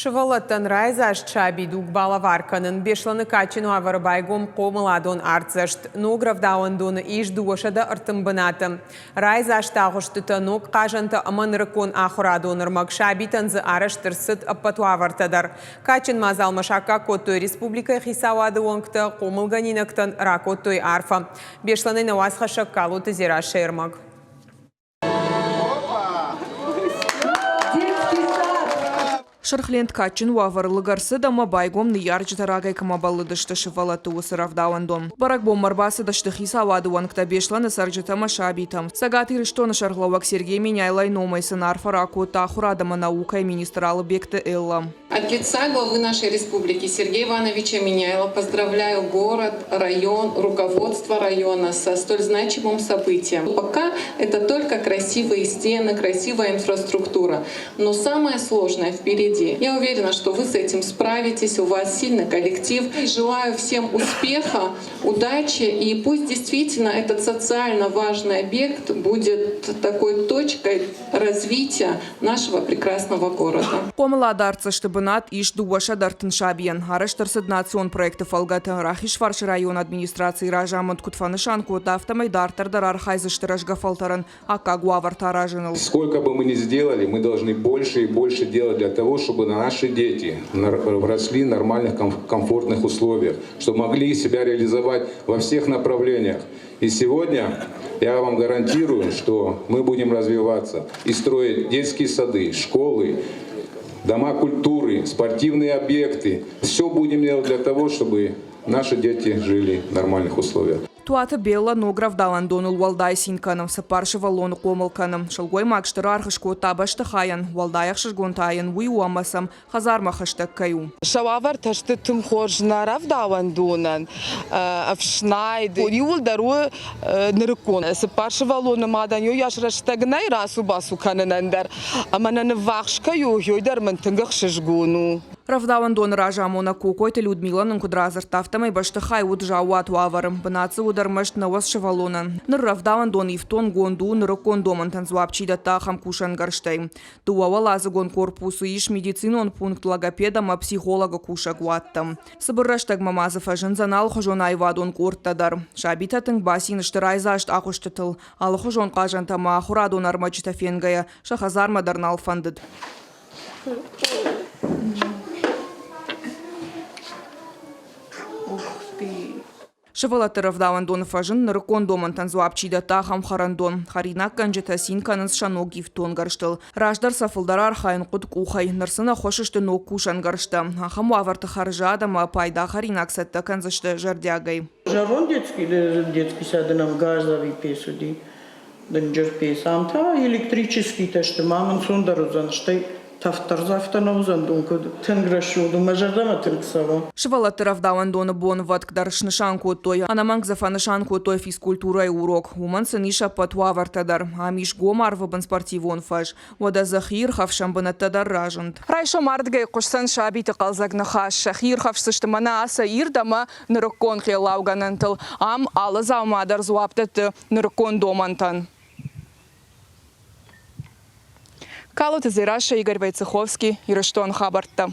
Сывӕллӕттӕн райдзаст сабидуг балӕвар кӕнын Беслӕны кадджын уавӕры байгом хъомыладон артдзӕст. Ног рӕвдауӕндоны ис 230 бынаты. Райдзаст агъуыстытӕ, ног хъазӕнтӕ ӕмӕ нырыккон ахуырадон ӕрмӕг. Сабитӕн дзы арӕзт ӕрцыд ӕппӕт уавӕртӕ дӕр. Кадджын мадзалмӕ саккаг кодтой республикӕйы хицауады уӕнгтӕ, хъомылгӕнинӕгтӕн ракодтой арфӕ. Беслӕнӕй нӕ уацхӕссӕг Калоты Дзерассӕйы ӕрмӕг. Сырх лент кадджын уавӕры лыг ӕрцыд ӕмӕ байгом ныййарджытӕ рагӕй кӕмӕ бӕллыдысты сывӕллӕтты уыцы рӕвдауӕндон. Бӕрӕгбонмӕ ӕрбацыдысты хицауады уӕнгтӕ Беслӕны цӕрджытӕ ӕмӕ сабитӕ. Цӕгат Ирыстоны сӕргълӕууӕг Сергей Меняйлойы номӕй сын арфӕ ракодта ахуырад ӕмӕ наукӕйы министр Алыбегты Эллӕ. От лица главы нашей республики Сергея Ивановича Меняйло поздравляю город, район, руководство района со столь значимым событием. Пока это только красивые стены, красивая инфраструктура. Но самое сложное впереди. Я уверена, что вы с этим справитесь, у вас сильный коллектив. И желаю всем успеха, удачи и пусть действительно этот социально важный объект будет такой точкой развития нашего прекрасного города. Хъомылады артдзӕсты бынат ис 230 сабийӕн. Арӕзт ӕрцыд национ проекты фӕлгӕты. Рахизфарсы районы администрацийы разамынд куыд фӕнысан кодта, афтӕмӕй дарддӕр дӕр архайдзысты рӕзгӕ фӕлтӕрӕн аккаг уавӕртӕ аразыныл. Сколько бы мы ни сделали, мы должны больше и больше делать для того, чтобы наши дети росли в нормальных, комфортных условиях, чтобы могли себя реализовать во всех направлениях. И сегодня я вам гарантирую, что мы будем развиваться и строить детские сады, школы, дома культуры, спортивные объекты. Все будем делать для того, чтобы наши дети жили в нормальных условиях. Туаты Белла ног рӕвдауӕндоныл уӕлдай цин кӕны, цыппар сывӕллоны хъомыл кӕны. Сылгоймаг стыр аргъ скодта бӕстыхайӕн, уӕлдай ӕхсызгон та йын уый у ӕмӕ сӕм хӕдзармӕ хӕстӕг кӕй у. Сӕ уавӕртӕ сты тынг хорз нӕ рӕвдауӕндонӕн, ӕфснайд. Иууылдӕр у нырыккон. Цыппар сывӕллоны мадӕн йойас рӕстӕг нӕй рацу-бацу кӕнынӕн дӕр. Ӕмӕ нӕ ныввахс кӕй у, уый дӕр мын тынг ӕхсызгон у. Рӕвдауӕндоны разамонӕг Кокойты Людмила нын куыд радзырдта, афтӕмӕй бӕстыхай уыд заууат уавӕры. Бынат дзы уыд ӕрмӕст 90 сывӕллонӕн. Ныр рӕвдауӕндон ифтонггонд у нырыккон домӕнтӕн дзуапп чи дӕтты, ахӕм кусӕнгӕрзтӕй. Дыууӕуӕладзыгон корпусы ис медицинон пункт, логопед ӕмӕ психологы кусӕг уаттӕ. Цыбыр рӕстӕгмӕ ма дзы фӕзындзӕн алыхуызон аивадон къордтӕ дӕр. Сабитӕ тынг бацин сты райдзаст агъуыстытыл, алыхуызон хъазӕнтӕ ӕмӕ ахуырадон ӕрмӕджытӕ фенгӕйӕ сӕ хӕдзармӕ дӕр нал фӕндыд. Сывӕллӕтты рӕвдауӕндоны фӕзынд нырыккон домӕнтӕн дзуапп чи дӕтты, ахӕм хӕрӕндон. Хӕринаггӕнджытӕ цин кӕнынц сӕ ног ифтонггӕрзтыл. Раздӕр сӕ фылдӕр архайын хъуыд къухӕй, ныр сын ӕххуыс сты ног кусӕнгӕрзтӕ. Ахӕм уавӕрты хӕрзад ӕмӕ пайда хӕринаг цӕттӕ кӕндзысты зӕрдиагӕй. Зӕронд детский сады нӕм газовый пец уыди, дынджыр пец. Ам та электрическийтӕ сты, ма мын ӕнцондӕр уыдзӕн, стӕй тӕвддӕр дзы афтӕ нӕ уыдзӕн дон, куыд тынг рӕсугъд у, мӕ зӕрдӕмӕ тынг цӕуы. Сывӕллӕтты рӕвдауӕндоны бонвӕтк дӕр снысан кодтой. Ӕнӕмӕнг дзы фӕнысан кодтой физкультурӕйы урок. Уымӕн сын ис ӕппӕт уавӕртӕ дӕр. Ам ис гом арвы бын спортивон фӕз. Уӕдӕ дзы хиирхӕфсӕн бынӕттӕ дӕр разынд. Райсом ардыгӕй хъуысдзӕн сабиты хъӕлдзӕг ныхас. Сӕхи ирхӕфсдзысты мӕнӕ ацы ирд ӕмӕ нырыккон хъеллаугӕнӕнтыл. Ам алы дзаума дӕр дзуапп дӕтты нырыккон домӕнтӕн. Калоты Дзерассӕ, Игорь Войцеховский, Ирыстон хабӕрттӕ.